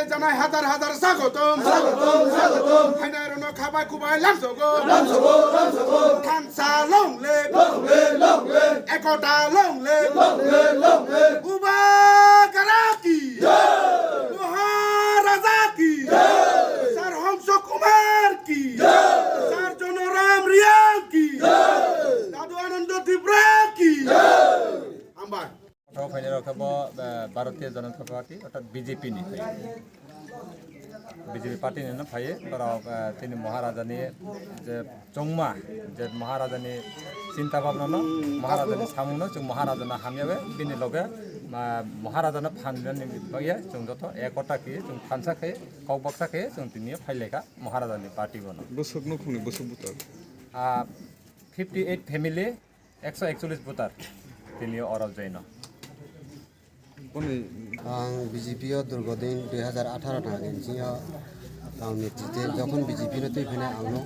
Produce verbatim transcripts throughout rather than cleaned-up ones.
Janai hajar hajar sagotom. Sagotom, sagotom. Hainai rono khabai kubai lamsogo. Lamsogo, lamsogo. Thansa long live. Long live, long live. Ekota long live. Long live, long live. Bubagra ki. Jai. Maharaja ki. Jai. Sir Homso Kumar ki. Jai. Sir Jonoram Reang ki. Jai. Dadu Anando Tripura ki. Jai. Hambai. Tho phainai rok khe bo, eh, Bharatiya Janata Party, orthat B J P ni phai. B J P party ni no phai, borok, eh, tini Maharaja ni je chongma, je Maharaja ni chinta bhabna no, Maharaja ni samung no, chwng Maharaja no hamya bai, bini loge, ma, Maharaja no phan rwna ni bagwi chwng joto ekota khe, chwng thansa khe, kok baksa khe, chwng tini phai lai kha Maharaja ni party bono. Bwswk nukhungni bwswk buthar? Ah, fifty eight family, ekso ekchollis voter tini oro joino. Ang B J P o durgo din dui hazar atharo ni agini sini o ang netrite jokhon B J P no twi phina ang no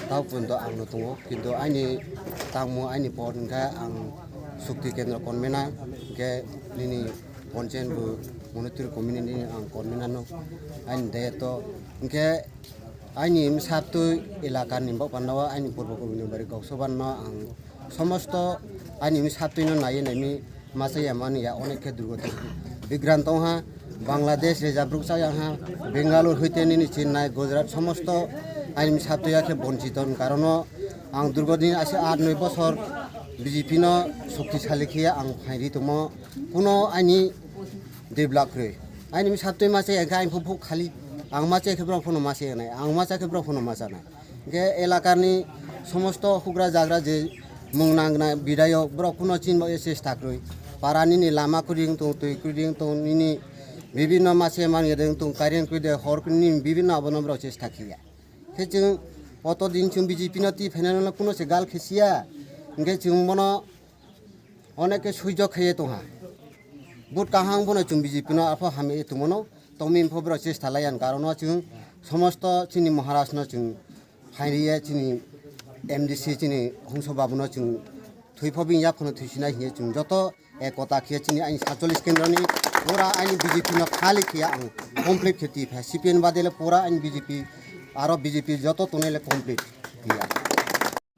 tao punto ang no tongo, kintu aini tangmo aini por hwnkhe ang Shakti Kendra convener hwnkhe nini Panchayat bo Monitor Committee ni ang convener no aini dayoto hwnkhe aini msatwi elaka ni bok panda o aini purbo kobini bari kok soban no ang somosto aini msatwi no naiwi naimi masa ya mani ya onek khe durgo bigrant tong ha. Bangladesh rejab ruk chaya ha, Bangalore hoite nini Chennai, Gujarat somosto aini msatwi ya khe bonchito ni karono ang durgo din ase aat noi bosor B J P no shaktisali khe ang phairi tongmo. Kuno aini develop kwrwi. Aini msatwi masa ya khe aini phuk khali. Ang masa khe borok phano masa ya nai. Ang masa khe borok phano masa nai. Hingke elakani somosto hugra jagra je mung nangna bidayok borok kuno chinba chesta kwrwi. Para nini lama kwrwi wng tong, twi kwrwi wng tong, nini bibinno masa mani wng tong, current kwrwi de hor kwrwi nini bibinno abono borok chesta khiya. Khe chwng oto din chwng B J P no twi phainani kuno se gal khesiya. Hingke chwng bono Onek khe suijok khaiye tongha. But kaham bono chwng B J P no apho hamya tongmano. Tongmini pho borok chesta laiya, karon no chwng somosto chini Maharaj no chwng phairiye, chini M D C chini Hongso Babu no chwng thwi pho bini yaphono thwisinai hiye chwng joto ekota khiye chini aini satchollis kendro ni pura aini B J P no khali khiya ang complete khe twi pha. C P M bade le pura aini B J P aro B J P joto tongnai le complete khiya.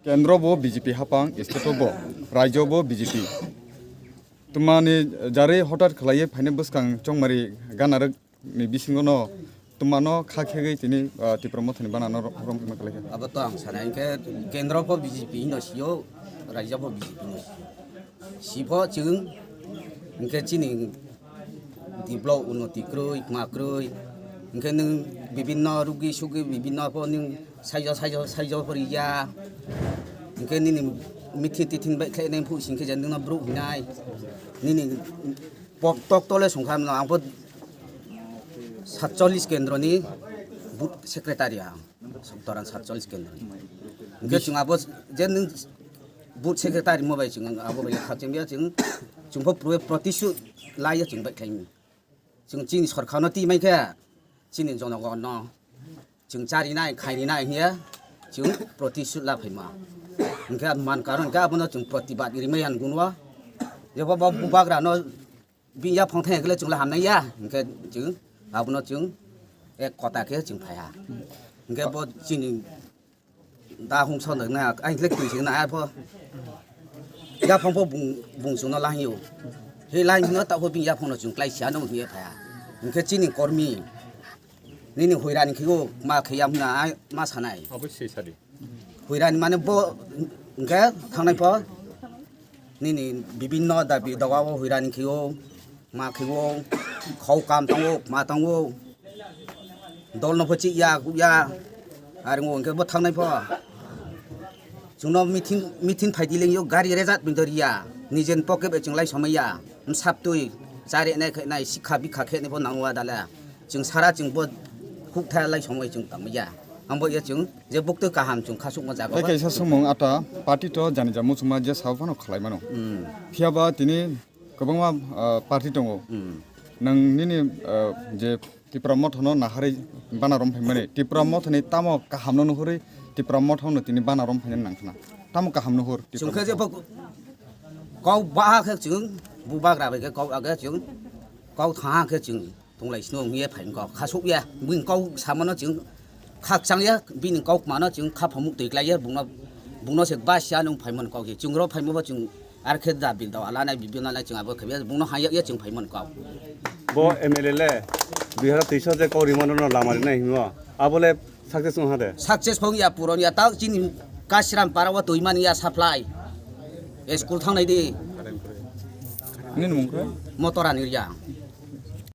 Kendro bo B J P hapang, state o bo, rajyo bo B J P. Twmani jarwi hotat khlaiwi phainai bwskang chongmari ganarwk ni bisingo no twmano kha khegwi tini, ah, Tipra Mothani bana no rom, rom khe ma khlai kha. Abo to ang sana, hwnkhe kendro bo B J P no sio, rajyo bo B J P no sio. Sipho chwng hwnkhe chini develop unnoti kwrwi, ma kwrwi. Hwnkhe nwng bibinno rugi sugi bibinno pho nwng saijo, saijo, saijo pho riya. Hwnkhe nini mithi tithi bai khlai nai phu singkhe je nwngno bru hinai. Nini pok tok tole songkha mano ang pho satchollis kendro ni booth secretary ang. Soktoran satchollis kendro. Hingke chwng abo je nwng booth secretary mo bai chwng abo bai kha chwng ya chwng, chwng pho pro-, protishud lai ya chwng bai khlai. Chwng chini sorkar no twi mai khe chini jonogon no chwng chari nai khairi nai hiya chwng protishud la phaima. Hingke man karon hingke abono chwng protibad ri mai yan gunwa. Je bo, bo bubagra no Bini yaphang thang khe chwng le hamnai ya, hingkhe chwng abono chwng ek kota khe chwng phaiha. Hingkhe bo chini da hung son na, ai le twi sing na pho. Yaphang pho bung, bung chwngno la hingyo. He la hingno ta pho bini yaphang no chwng klai sia no hingye phaiha. Hingkhe chini kormi nini huirani khigo ma khiyam na ai ma sanai. Obviously sadi. Huirani mane bo hingke thangnai pho nini bibinno dabi dawa o huirani khio, ma khio, khau kam tango, ma tango, dol no pho chih ya, kuk ya, aringo hingke bo thangnai pho. Chwngno meeting, meeting phaidi lengyo gari rejak bini doriya, nijen pocket bai chwng lai somaiya, msap twi, chare nai khe nai, sikha bikha khe nai pho nangwa dala. Chwng sara chwng bo huk tha lai somoi chwng tangmaya. Ang bo ya chwng je bukto kaham chwng khasukma jaga. Tei kaisa sumung ata party to jani ja muchungma je sao phano khlai mano. Hmm. Phiya ba tini kwbangma, ah, party tongo. Hmm. Nang nini, ah, je Tipra Motha no naharwi bana rom phaimani. Tipra Motha ni tamo kaham no nuhurwi Tipra Motha no tini bana rom phainani nangkhna. Tamo kaham nuhur Tipra Chwng khe Motha. Je bo kau baha khe chwng bubagra bai khe kau age chwng kau thaha khe chwng Tonglai sino wngya phaimani kok khasuk ya, bini kok samano chwng khakchang ya, bini kok mano chwng khaphamuk twi klai ya, bungno bungno se bas ya nung phaimani kok ya, chwng ro phaimo bo chwng ar khe da bil da ala nai bibil nai chwng abo khabi ya, bungno haya ya chwng phaimani kok. Bo M L A le dui hazar teis je kok rimano no lama rinai himo, abo le success wng ha de? Success phung ya puron ya, tak chini Kasram para o twi mani ya supply. School thangnai di. Nini mung khe? Motora ni ya.